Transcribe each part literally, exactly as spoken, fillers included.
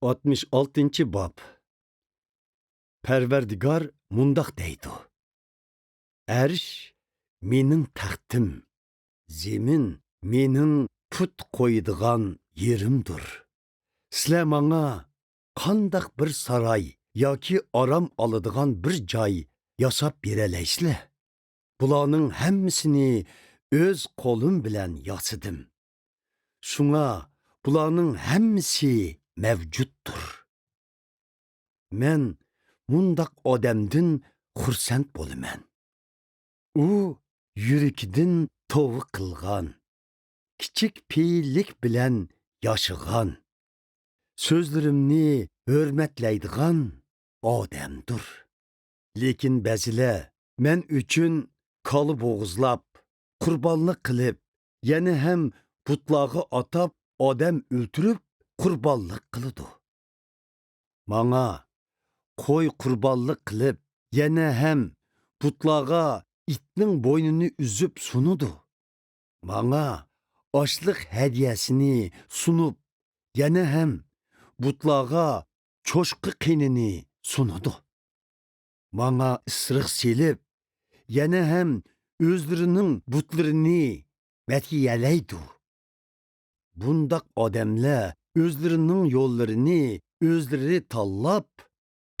ئاتمىش ئالتىنچى باب. پەرۋەردىگار مۇنداق دەيدۇ: ئەرش مېنىڭ تەختىم، زېمىن مېنىڭ پۇت قويىدىغان يېرىمدۇر. سىلەر ماڭا قانداق بىر ساراي ياكى ئارام ئالىدىغان بىر جاي ياساپ بېرەلەيسىلەر؟ بۇلارنىڭ ھەممىسىنى ئۆز قولۇم بىلەن ياسىدىم. شۇڭا بۇلارنىڭ ھەممىسى مەۋجۇتتۇر. مەن مۇنداق ئادەمدىن خۇرسەن بولىمەن. ئۇ يۈرىكىدىن توۋا قىلغان، كىچىك پېئىللىك بىلەن ياشىغان، سۆزلىرىمنى ھۆرمەتلەيدىغان ئادەمدۇر. لېكىن بەزىلەر مەن ئۈچۈن كالا بوغۇزلاپ، قۇربانلىق قىلىپ، يەنە ھەم بۇتلارغا ئاتاپ ئادەم ئۆلتۈرۈپ قۇربانلىق قىلىدۇ. ماڭا قوي قۇربانلىق قىلىپ، يەنە ھەم بۇتلارغا ئىتنىڭ بوينىنى ئۈزۈپ سۇنىدۇ. ماڭا ئاشلىق ھەدىيەسىنى سۇنۇپ، يەنە ھەم بۇتلارغا چوشقا قېنىنى سۇنىدۇ. ماڭا ئىسرىق سېلىپ، يەنە ھەم ئۆزلىرىنىڭ بۇتلىرىنى مەدھىيەلەيدۇ. بۇنداق ئادەملەر ئۆزلىرىنىڭ يوللىرىنى ئۆزلىرى تاللاپ،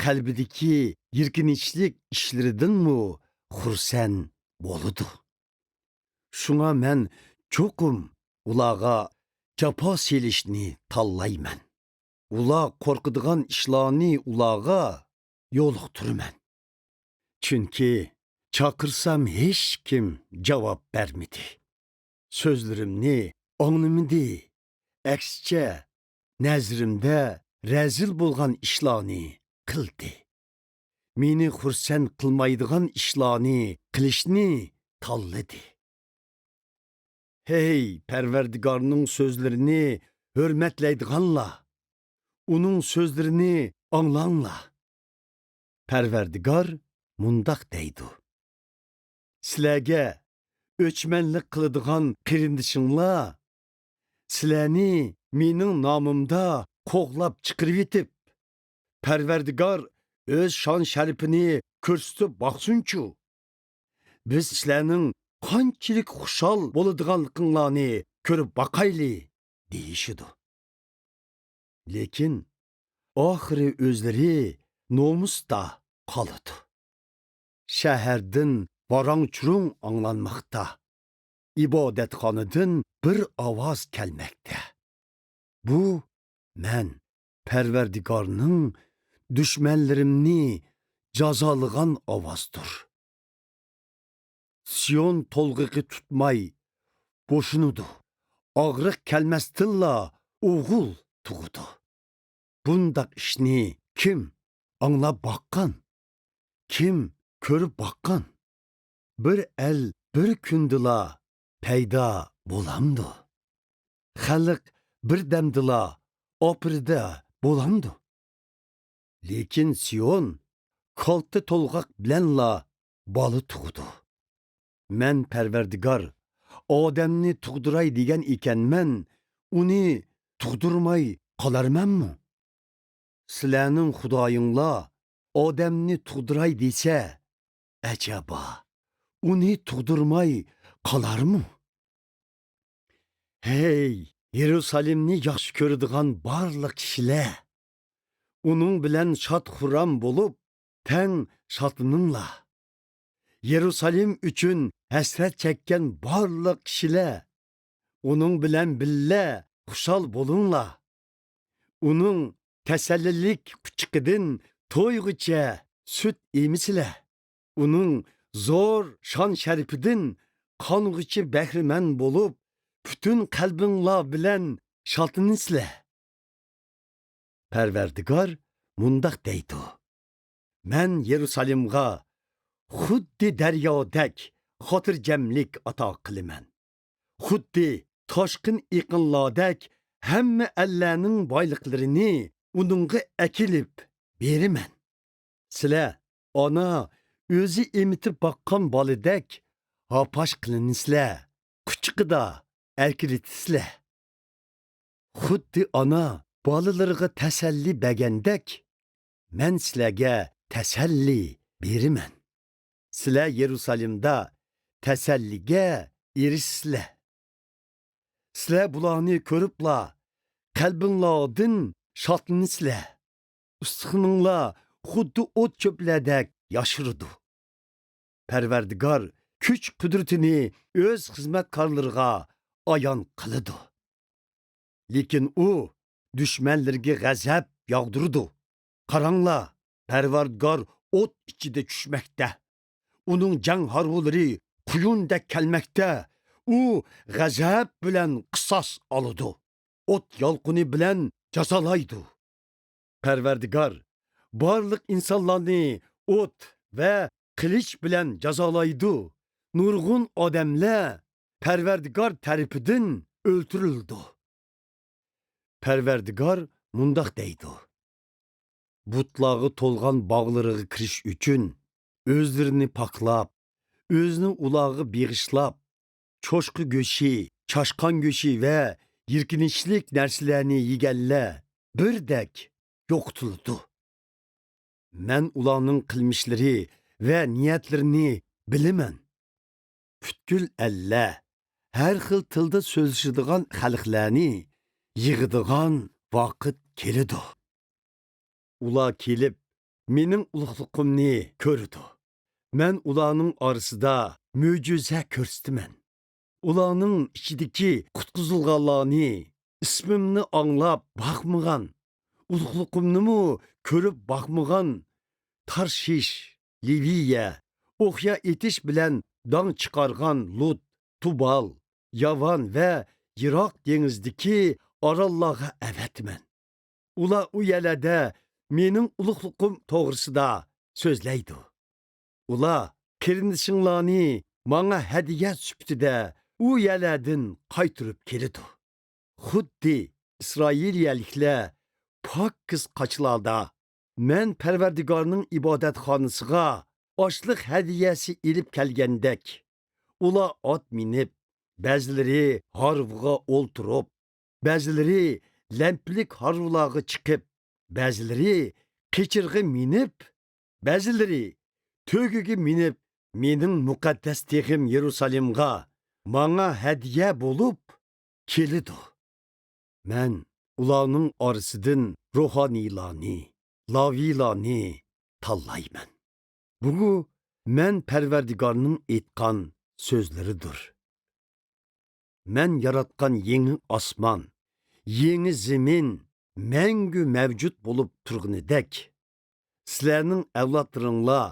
قەلبىدىكى يىركىنچلىك ئىشلىرىدىنمۇ خۇرسەن بولىدۇ. شۇڭا مەن چوقۇم ئۇلارغا جاپا سېلىشنى تاللايمەن. ئۇلار قورقىدىغان ئىشلارنى ئۇلارغا يولۇقتۇرىمەن. چۈنكى چاقىرسام ھېچكىم جاۋاب بەرمىدى. سۆزلىرىمنى ئاڭلىمىدى. ئەكسىچە، نەزىرىمدە رەزىل بولغان ئىشلارنى قىلدى. مېنى خۇرسەن قىلمايدىغان ئىشلارنى قىلىشنى تاللىدى. ھەي، پەرۋەردىگارنىڭ سۆزلىرىنى ھۆرمەتلەيدىغانلار، ئۇنىڭ سۆزلىرىنى ئاڭلاڭلار. پەرۋەردىگار مۇنداق دەيدۇ: سىلەرگە ئۆچمەنلىك قىلىدىغان قېرىندىشىڭلار سىلەرنى مېنىڭ نامىمدا قوغلاپ چىقىرىۋېتىپ، پەرۋەردىگار ئۆز شان-شەرىپىنى كۆرسىتىپ باقسۇنچۇ! بىز سىلەرنىڭ قانچىلىك خۇشال بولىدىغانلىقىڭلارنى كۆرۈپ باقايلى، دېيىشىدۇ. لېكىن ئاخىرى ئۆزلىرى نومۇستا قالىدۇ. شەھەردىن ۋاراڭ-چۇرۇڭ ئاڭلانماقتا. ئىبادەتخانىدىن بىر ئاۋاز كەلمەكتە. بۇ مەن پەرۋەردىگارنىڭ دۈشمەنلىرىمنى جازالىغان ئاۋازدۇر. سىيون تولغىقى تۇتماي بوشىنىدۇ. ئاغرىق كەلمەستىنلا ئوغۇل تۇغىدۇ. بۇنداق ئىشنى كىم ئاڭلاپ باققان؟ كىم كۆرۈپ باققان؟ بىر ئەل بىر كۈندىلا پەيدا بولامدۇ؟ خەلق بىر دەمدىلا ئاپىرىدە بولامدۇ؟ لېكىن سىيون كالتە تولغاق بىلەنلا بالا تۇغىدۇ. مەن پەرۋەردىگار ئادەمنى تۇغدۇراي دېگەن ئىكەنمەن، ئۇنى تۇغدۇرماي قالارمەنمۇ؟ سىلەرنىڭ خۇدايىڭلار ئادەمنى تۇغدۇراي دېسە، ئەجەبا، ئۇنى تۇغدۇرماي قالارمۇ؟ ھەي، يېرۇسالېمنى ياخشى كۆرىدىغان بارلىق كىشىلەر، ئۇنىڭ بىلەن شاد-خۇرام بولۇپ، تەڭ شادلىنىڭلار. يېرۇسالېم ئۈچۈن ھەسرەت چەككەن بارلىق كىشىلەر، ئۇنىڭ بىلەن بىللە خۇشال بولۇڭلار. ئۇنىڭ تەسەللىلىك قۇچىقىدىن تويغۇچە سۈت ئېمىسىلەر. ئۇنىڭ زور شان-شەرىپىدىن قانغۇچە بەھرىمەن بولۇپ، پۈتۈن قەلبىڭلار بىلەن شادلىنىسىلەر. پەرۋەردىگار مۇنداق دەيدۇ: مەن يېرۇسالېمغا خۇددى دەريادەك خاتىرجەملىك ئاتا قىلىمەن. خۇددى تاشقىن ئېقىنلاردەك ھەممە ئەللەرنىڭ بايلىقلىرىنى ئۇنىڭغا ئەكېلىپ بېرىمەن. سىلەر ئانا ئۆزى ئېمىتىپ باققان بالىدەك ھاپاش قىلىنىسىلەر، قۇچىقىدا ئەركىلىتىسىلەر. خۇددى ئانا بالىلىرىغا تەسەللى بەرگەندەك، مەن سىلەرگە تەسەللى بېرىمەن. سىلەر يېرۇسالېمدا تەسەللىگە ئېرىشىسىلەر. سىلەر بۇلارنى كۆرۈپلا، قەلبىڭلاردىن شادلىنىسىلەر. ئۇستىخىنىڭلار خۇددى ئوت چۆپلەردەك ياشىرىدۇ. پەرۋەردىگار كۈچ-قۇدرىتىنى ئۆز خىزمەتكارلىرىغا ئايان قىلىدۇ. لېكىن ئۇ دۈشمەنلىرىگە غەزەپ ياغدۇرىدۇ. قاراڭلار، پەرۋەردىگار ئوت ئىچىدە چۈشمەكتە. ئۇنىڭ جەڭ ھارۋىلىرى قۇيۇندەك كەلمەكتە. ئۇ غەزەپ بىلەن قىساس ئالىدۇ. ئوت يالقۇنى بىلەن جازالايدۇ. پەرۋەردىگار بارلىق ئىنسانلارنى ئوت ۋە قىلىچ بىلەن جازالايدۇ. نۇرغۇن ئادەملەر پەرۋەردىگار تەرىپىدىن ئۆلتۈرۈلىدۇ. پەرۋەردىگار مۇنداق دەيدۇ: بۇتلارغا تولغان باغلىرىغا كىرىش ئۈچۈن ئۆزلىرىنى پاكلاپ، ئۆزىنى ئۇلارغا بېغىشلاپ، چوشقا گۆشى، چاشقان گۆشى ۋە يىركىنچلىك نەرسىلەرنى يېگەنلەر بىردەك يوقىتىلىدۇ. مەن ئۇلارنىڭ قىلمىشلىرى ۋە نىيەتلىرىنى بىلىمەن. پۈتكۈل ئەللەر، ھەر خىل تىلدا سۆزلىشىدىغان خەلقلەرنى يىغىدىغان ۋاقىت كېلىدۇ. ئۇلار كېلىپ، مېنىڭ ئۇلۇغلۇقۇمنى كۆرىدۇ. مەن ئۇلارنىڭ ئارىسىدا مۆجىزە كۆرسىتىمەن. ئۇلارنىڭ ئىچىدىكى قۇتقۇزۇلغانلارنى، ئىسمىمنى ئاڭلاپ باقمىغان، ئۇلۇغلۇقۇمنىمۇ كۆرۈپ باقمىغان تارشىش، لىۋىيە، ئوقيا ئېتىش بىلەن داڭ چىقارغان لۇت، تۇبال، ياۋان ۋە يىراق دېڭىزدىكى ئاراللارغا ئەۋەتىمەن. ئۇلار ئۇ يەرلەردە مېنىڭ ئۇلۇغلۇقۇم توغرىسىدا سۆزلەيدۇ. ئۇلار قېرىندىشىڭلارنى ماڭا ھەدىيە سۈپىتىدە ئۇ يەرلەردىن قايتۇرۇپ كېلىدۇ. خۇددى ئىسرائىلىيەلىكلەر پاكىز قاچىلاردا مەن پەرۋەردىگارنىڭ ئىبادەتخانىسىغا ئاشلىق ھەدىيەسى ئېلىپ كەلگەندەك، ئۇلار ئات مىنىپ، بەزىلىرى ھارۋىغا ئولتۇرۇپ، بەزىلىرى لەمپىلىك ھارۋىلارغا چىقىپ، بەزىلىرى قېچىرغا مىنىپ، بەزىلىرى تۆگىگە مىنىپ، مېنىڭ مۇقەددەس تېغىم يېرۇسالېمغا، ماڭا ھەدىيە بولۇپ كېلىدۇ. مەن ئۇلارنىڭ ئارىسىدىن روھانىيلارنى، لاۋىيلارنى تاللايمەن. بۇ مەن پەرۋەردىگارنىڭ ئېيتقان سۆزلىرىدۇر. مەن ياراتقان يېڭى ئاسمان، يېڭى زېمىن مەڭگۈ مەۋجۇت بولۇپ تۇرغىنىدەك، سىلەرنىڭ ئەۋلادلىرىڭلار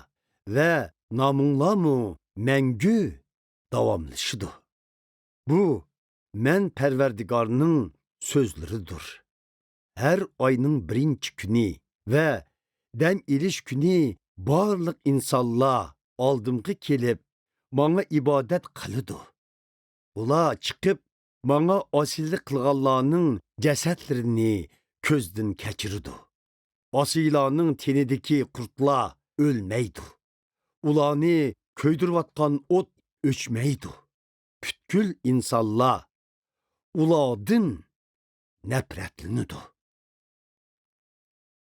ۋە نامىڭلارمۇ مەڭگۈ داۋاملىشىدۇ. بۇ مەن پەرۋەردىگارنىڭ سۆزلىرىدۇر. ھەر ئاينىڭ بىرىنچى كۈنى ۋە دەم ئېلىش كۈنى بارلىق ئىنسانلار ئالدىمغا كېلىپ، ماڭا ئىبادەت قىلىدۇ. ئۇلار چىقىپ، ماڭا ئاسىيلىق قىلغانلارنىڭ جەسەتلىرىنى كۆزدىن كەچۈرىدۇ. ئاسىيلارنىڭ تېنىدىكى قۇرتلار ئۆلمەيدۇ. ئۇلارنى كۆيدۈرۈۋاتقان ئوت ئۆچمەيدۇ. پۈتكۈل ئىنسانلار ئۇلاردىن نەپرەتلىنىدۇ.